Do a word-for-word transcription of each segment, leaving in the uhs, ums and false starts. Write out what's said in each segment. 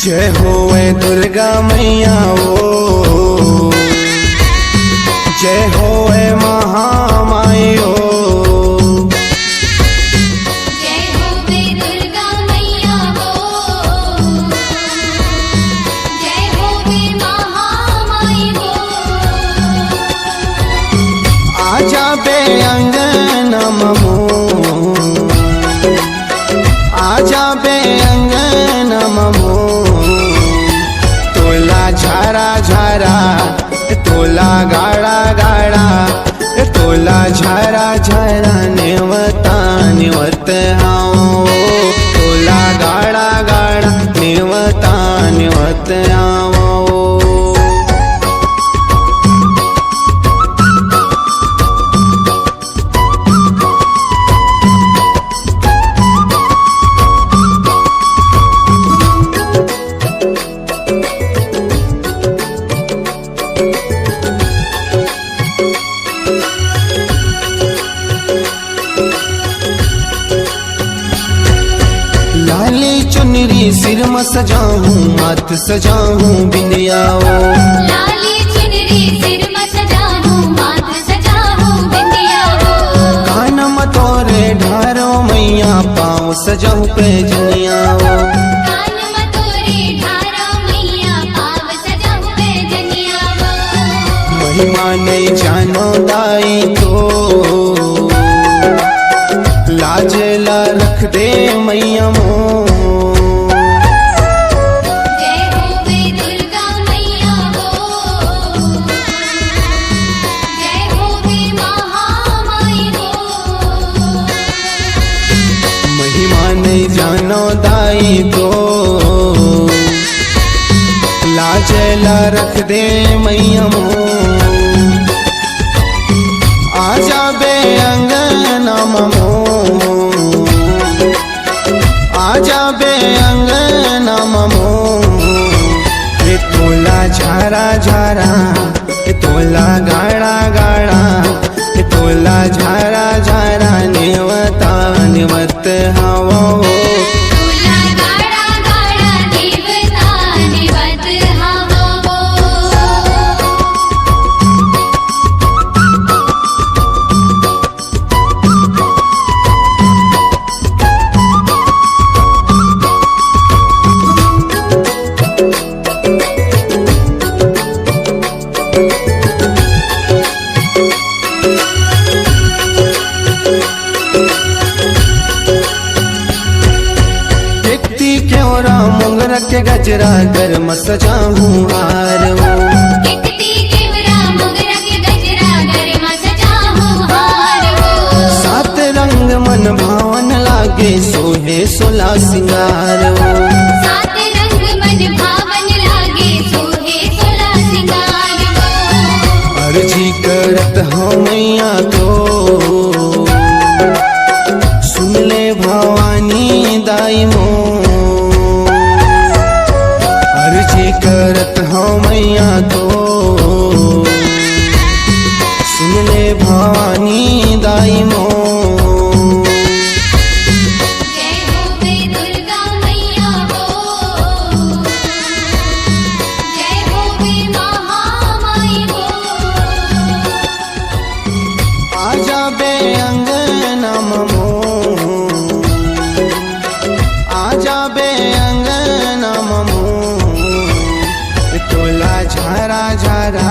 जय होवे दुर्गा मैया ओ, जय होवे महामाई ओ। जय होवे दुर्गा मैया ओ, जय होवे महामाई ओ। आ जाबे अंगना म मोर, आ जाबे अंगना म मोर, तोला झारा झारा, तोला गाड़ा गाड़ा, तोला झारा झारा नेवता नेवत आवो, तोला गाड़ा गाड़ा नेवता नेवत आवो। लाली चुनरी सिर म सजाहूँ, माथ सजाहूँ बिंदिया ओ। लाली चुनरी सिर म सजाहूँ, माथ सजाहूँ बिंदिया ओ। कान म तोरे ढारो मैया, पाँव सजाहूँ पैजनिया ओ। कान म तोरे ढारो मैया, पाँव सजाहूँ पैजनिया ओ। महिमा नइ जानो दाई तो, लाज ला रख दे मैया मोर। जय होवे दुर्गा मैया ओ, जय होवे महामाई ओ। महिमा नइ जानो दाई तो, लाज ला रख दे मैया मोर। आ जाबे अंगना म मोर, आ जाबे अंगना म मोर, ए तोला झारा झारा, ए तोला गाड़ा गाड़ा, ए तोला झारा झारा नेवता नेवत हवो। तोला गाड़ा गाड़ा नेवता नेवत हवो। केवरा मोंगरा के गजरा, गर म सजाहूँ हार ओ। केवरा मोंगरा के गजरा, गर म सजाहूँ हार ओ। सात रंग मन भावन लागे, सोहे सोला सिंगार ओ। सात रंग मन भावन लागे, सोहे सोला सिंगार ओ। अर्जी करत हँव मैया तो, सुन ले भवानी दाई मोर। अर्जी करत हँव मैया तो, सुन ले भवानी दाई मोर। जय होवे दुर्गा मैया ओ, जय होवे महामाई ओ। आ जाबे अंगना म मोर, आ जाबे अंगना म मोर, तोला झारा झारा,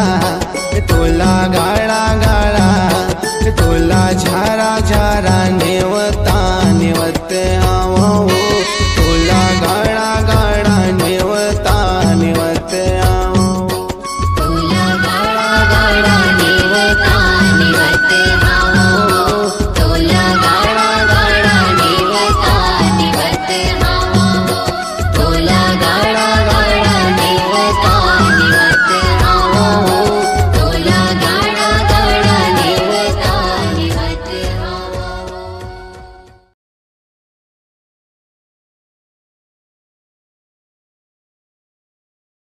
तोला गाड़ा गाड़ा, तोला झारा झारा नेवता नेवत